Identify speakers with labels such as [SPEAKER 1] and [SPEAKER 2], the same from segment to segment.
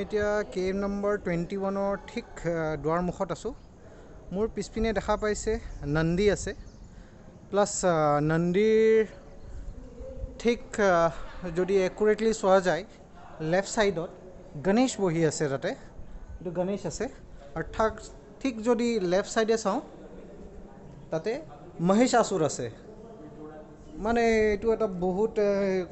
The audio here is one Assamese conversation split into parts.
[SPEAKER 1] এতিয়া কেভ নম্বৰ 21ৰ ঠিক দুৱাৰমুখত আছোঁ। মোৰ পিছপিনে দেখা পাইছে নন্দী আছে, প্লাছ নন্দীৰ ঠিক যদি একুৰেটলি চোৱা যায় লেফ্ট ছাইডত গণেশ বহি আছে, তাতে এইটো গণেশ আছে। আৰু ঠিক যদি লেফ্ট ছাইডে চাওঁ তাতে মহিষাসুৰ আছে। মানে এইটো এটা বহুত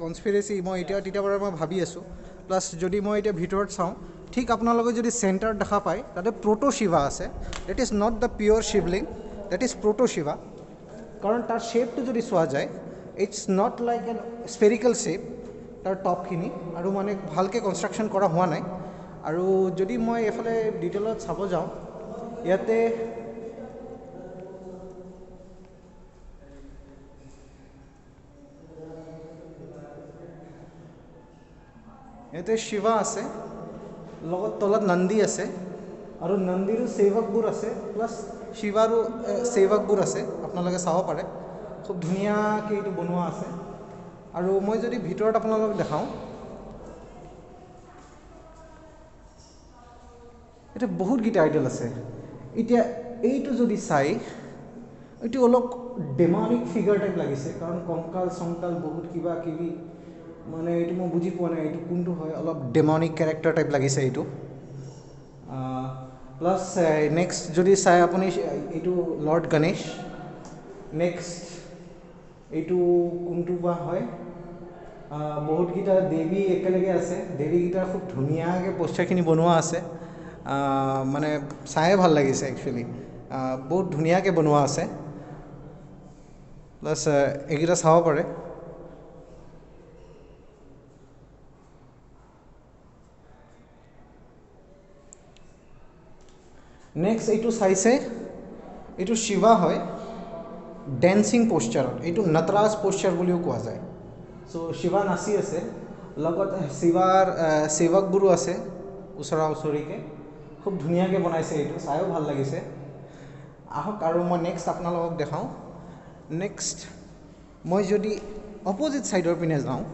[SPEAKER 1] কনস্পিৰেচি, মই এতিয়া তেতিয়াৰ পৰা মই ভাবি আছোঁ। প্লাছ যদি মই এতিয়া ভিতৰত চাওঁ, ঠিক আপোনালোকে যদি চেণ্টাৰত দেখা পায় তাতে প্ৰ'ট' শিৱা আছে। That is not the pure Shivling, that is proto Shiva. কাৰণ তাৰ শ্বেপটো যদি চোৱা যায় it's not like an spherical shape, তাৰ টপখিনি আৰু মানে ভালকৈ কনষ্ট্ৰাকশ্যন কৰা হোৱা নাই। আৰু যদি মই এইফালে ডিটেইলত চাব যাওঁ, ইয়াতে ইয়াতে শিৱা আছে, লগত তলত নন্দী আছে আৰু নন্দীৰো সেৱকবোৰ আছে, প্লাছ শিৱাৰো সেৱকবোৰ আছে। আপোনালোকে চাব পাৰে, খুব ধুনীয়াকৈ এইটো বনোৱা আছে। আৰু মই যদি ভিতৰত আপোনালোকক দেখাওঁ, এতিয়া বহুতকেইটা আইডল আছে। এতিয়া এইটো যদি চাই, এইটো অলপ ডেমনিক ফিগাৰ টাইপ লাগিছে, কাৰণ কংকাল চংকাল বহুত কিবা কিবি, মানে এইটো মই বুজি পোৱা নাই এইটো কোনটো হয়, অলপ ডেমনিক কেৰেক্টাৰ টাইপ লাগিছে এইটো। প্লাছ নেক্সট যদি চাই আপুনি, এইটো লৰ্ড গণেশ। নেক্সট এইটো কোনটো বা হয়, বহুতকেইটা দেৱী একেলগে আছে। দেৱীকেইটাৰ খুব ধুনীয়াকৈ প'ষ্টাৰখিনি বনোৱা আছে, মানে চায়ে ভাল লাগিছে একচুৱেলি, বহুত ধুনীয়াকৈ বনোৱা আছে। প্লাছ এইকেইটা চাব পাৰে। নেক্সট এইটো চাইছে, এইটো শিৱা হয় ডেন্সিং প'ষ্টাৰত, এইটো নটৰাজ প'ষ্টাৰ বুলিও কোৱা যায়। চ' শিৱা নাচি আছে, লগত শিৱাৰ সেৱকবোৰো আছে ওচৰা ওচৰিকৈ, খুব ধুনীয়াকৈ বনাইছে এইটো, চায়ো ভাল লাগিছে। আহক আৰু মই নেক্সট আপোনালোকক দেখাওঁ। নেক্সট মই যদি অপ'জিট ছাইডৰ পিনে যাওঁ,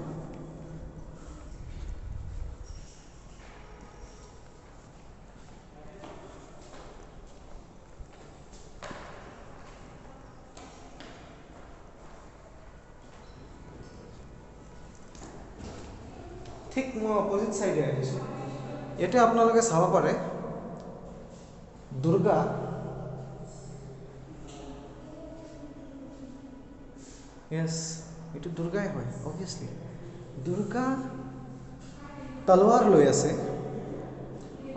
[SPEAKER 1] ঠিক মই অপ'জিট ছাইডে আহিছোঁ। ইয়াতে আপোনালোকে চাব পাৰে দুৰ্গা, য়েছ এইটো দুৰ্গাই হয় অবভিয়াছলি। দুৰ্গা তলৱাৰ লৈ আছে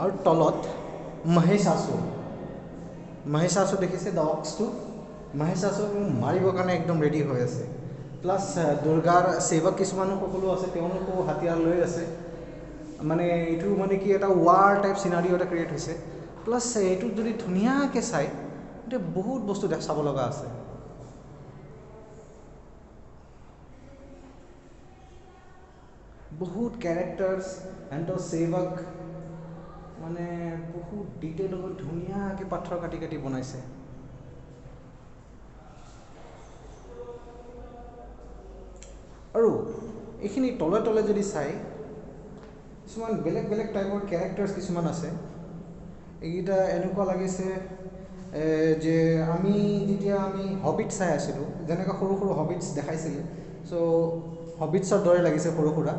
[SPEAKER 1] আৰু তলত মহিষাসুৰ। মহিষাসুৰ দেখিছে, the অক্সটো, মহিষাসুৰ মাৰিবৰ কাৰণে একদম ৰেডি হৈ আছে। প্লাছ দুৰ্গাৰ সেৱক কিছুমানো সকলো আছে, তেওঁলোকো হাতিয়াৰ লৈ আছে। মানে এইটো মানে কি এটা ৱাৰ টাইপ চিনাৰিঅ' এটা ক্ৰিয়েট হৈছে। প্লাছ এইটোত যদি ধুনীয়াকৈ চাই, এতিয়া বহুত বস্তু চাব লগা আছে। বহুত কেৰেক্টাৰ্ছ এণ্ড সেৱক, মানে বহুত ডিটেইলত ধুনীয়াকৈ পাথৰ কাটি কাটি বনাইছে। আৰু এইখিনি তলে তলে যদি চাই, কিছুমান বেলেগ বেলেগ টাইপৰ কেৰেক্টাৰ্ছ কিছুমান আছে। এইকেইটা এনেকুৱা লাগিছে যে আমি যেতিয়া আমি হবিট চাই আছিলোঁ, যেনেকৈ সৰু সৰু হবিটছ দেখাইছিলে, চ' হবিটছৰ দৰে লাগিছে সৰু সুৰা।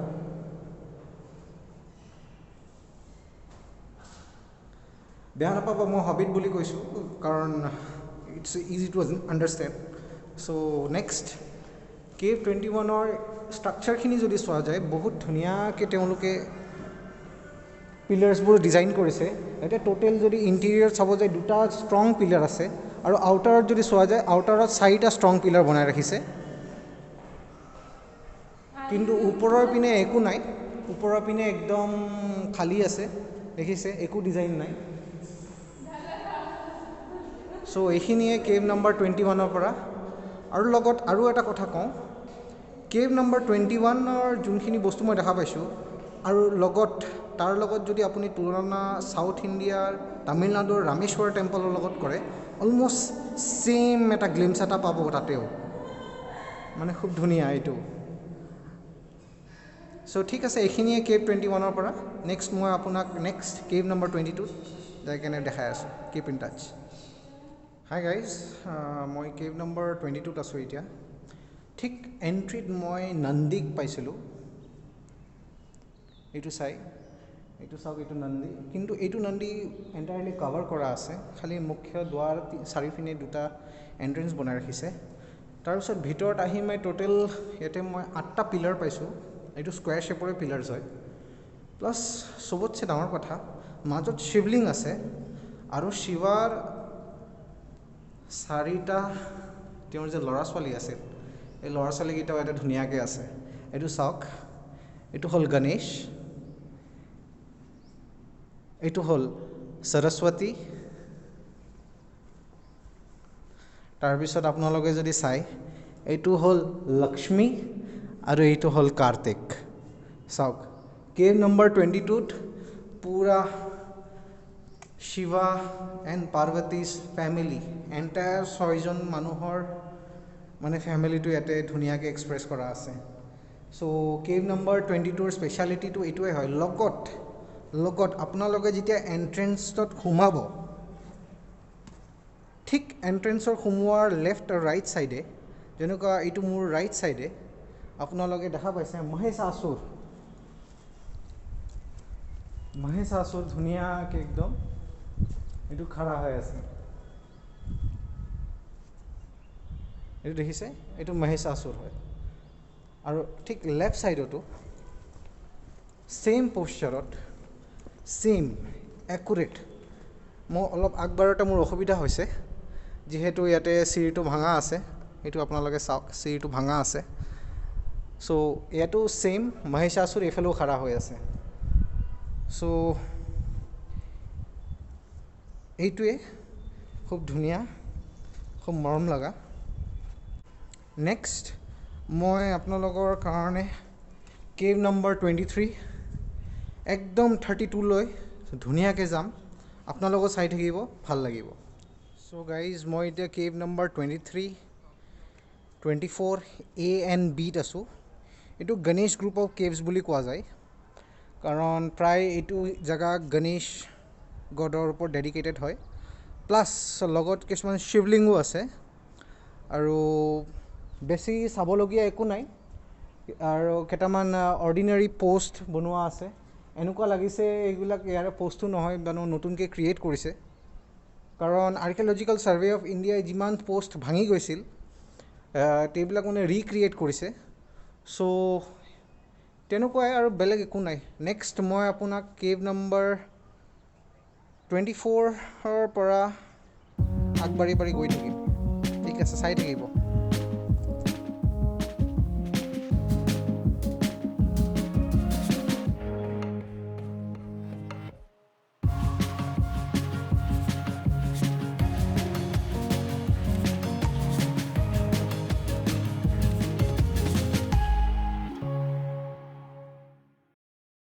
[SPEAKER 1] বেয়া নাপাব মই হবিট বুলি কৈছোঁ, কাৰণ it's easy to understand. So next cave 21ৰ ষ্ট্ৰাকচাৰখিনি যদি চোৱা যায়, বহুত ধুনীয়াকৈ তেওঁলোকে পিলাৰ্ছবোৰ ডিজাইন কৰিছে। এতিয়া টোটেল যদি ইণ্টেৰিয়ৰ চাব যায়, দুটা ষ্ট্ৰং পিলাৰ আছে, আৰু আউটাৰত যদি চোৱা যায়, আউটাৰত চাৰিটা ষ্ট্ৰং পিলাৰ বনাই ৰাখিছে। কিন্তু ওপৰৰ পিনে একো নাই, ওপৰৰ পিনে একদম খালী আছে, দেখিছে একো ডিজাইন নাই। চ' এইখিনিয়ে কেভ নম্বৰ 21ৰ পৰা। আৰু লগত আৰু এটা কথা কওঁ, কেভ নম্বৰ 21ৰ যোনখিনি বস্তু মই দেখা পাইছোঁ, আৰু লগত তাৰ লগত যদি আপুনি তুলনা চাউথ ইণ্ডিয়াৰ তামিলনাডুৰ ৰামেশ্বৰ টেম্পলৰ লগত কৰে, অলমষ্ট ছেইম এটা গ্লিমছ এটা পাব তাতেও, মানে খুব ধুনীয়া এইটো। চ' ঠিক আছে, এইখিনিয়ে কেভ 21ৰ পৰা। নেক্সট মই আপোনাক নেক্সট কেভ নম্বৰ 22ত যাই কেনে দেখাই আছোঁ। Keep in touch. Hi guys, মই কেভ নম্বৰ 22ত আছোঁ এতিয়া। ঠিক এণ্ট্ৰিত মই নন্দীক পাইছিলোঁ। এইটো চাই, এইটো চাওক, এইটো নন্দী। কিন্তু এইটো নন্দী এণ্টায়াৰলি কভাৰ কৰা আছে, খালি মুখ্য দুৱাৰ চাৰিওপিনে দুটা এণ্ট্ৰেঞ্চ বনাই ৰাখিছে। তাৰপিছত ভিতৰত আহি মই ট'টেল ইয়াতে মই 8টা পিলাৰ পাইছোঁ। এইটো স্কুৱেৰ শ্বেপৰে পিলাৰ্ছ হয়। প্লাছ চবতছে ডাঙৰ কথা, মাজত শিৱলিং আছে আৰু শিৱাৰ চাৰিটা তেওঁৰ যে ল'ৰা ছোৱালী আছিল, এই ল'ৰা ছোৱালীকেইটাও ইয়াতে ধুনীয়াকৈ আছে। এইটো চাওক, এইটো হ'ল গণেশ, এইটো হ'ল সৰস্বতী। তাৰপিছত আপোনালোকে যদি চায়, এইটো হ'ল লক্ষ্মী আৰু এইটো হ'ল কাৰ্তিক। চাওক, কেভ নম্বৰ 22ত পূৰা শিৱা এণ্ড পাৰ্বতীজ ফেমিলি, এণ্টায়াৰ 6জন মানুহৰ মানে ফেমিলিটো ইয়াতে ধুনীয়াকৈ এক্সপ্ৰেছ কৰা আছে। চ' কেভ নম্বৰ 22ৰ স্পেচিয়েলিটিটো এইটোৱে হয়। লগত আপোনালোকে যেতিয়া এণ্ট্ৰেঞ্চত সোমাব, ঠিক এণ্ট্ৰেঞ্চৰ সোমোৱাৰ লেফ্ট আৰু ৰাইট ছাইডে, যেনেকুৱা এইটো মোৰ ৰাইট ছাইডে আপোনালোকে দেখা পাইছে মহিষাসুৰ। মহিষাসুৰ ধুনীয়াকৈ একদম এইটো খাৰা হৈ আছে। এইটো দেখিছে, এইটো মহিষাসুৰ হয়। আৰু ঠিক লেফ্ট ছাইডতো ছেইম প'ষ্টাৰত, ছেইম একুৰেট। মই অলপ আগবাঢ়োতে মোৰ অসুবিধা হৈছে, যিহেতু ইয়াতে চিৰিটো ভাঙা আছে। এইটো আপোনালোকে চাওক, চিৰিটো ভাঙা আছে। চ' ইয়াতো ছেইম মহিষাসুৰ এইফালেও খাৰা হৈ আছে। চ' এইটোৱে খুব ধুনীয়া, খুব মৰম লগা। নেক্সট মই আপোনালোকৰ কাৰণে কেভ নম্বৰ 23 একদম 32লৈ ধুনীয়াকৈ যাম। আপোনালোকো চাই থাকিব, ভাল লাগিব। চ' গাইজ, মই এতিয়া cave number 23, 24 A and বিত আছোঁ। এইটো গণেশ গ্ৰুপ অফ কেভছ বুলি কোৱা যায়, কাৰণ প্ৰায় এইটো জেগা গণেশ গডৰ ওপৰত ডেডিকেটেড হয়। প্লাছ লগত কিছুমান শিৱলিংগো আছে। আৰু বেছি চাবলগীয়া একো নাই, আৰু কেইটামান অৰ্ডিনাৰী প'ষ্ট বনোৱা আছে। এনেকুৱা লাগিছে এইবিলাক ইয়াৰে প'ষ্টো নহয়, জানো নতুনকৈ ক্ৰিয়েট কৰিছে। কাৰণ আৰ্কিঅ'লজিকেল ছাৰ্ভে অফ ইণ্ডিয়াই যিমান প'ষ্ট ভাঙি গৈছিল, সেইবিলাক মানে ৰিক্ৰিয়েট কৰিছে। চ' তেনেকুৱাই আৰু বেলেগ একো নাই। নেক্সট মই আপোনাক কেভ নম্বৰ 24ৰ পৰা আগবাঢ়ি বাঢ়ি গৈ থাকিম। ঠিক আছে, চাই থাকিব।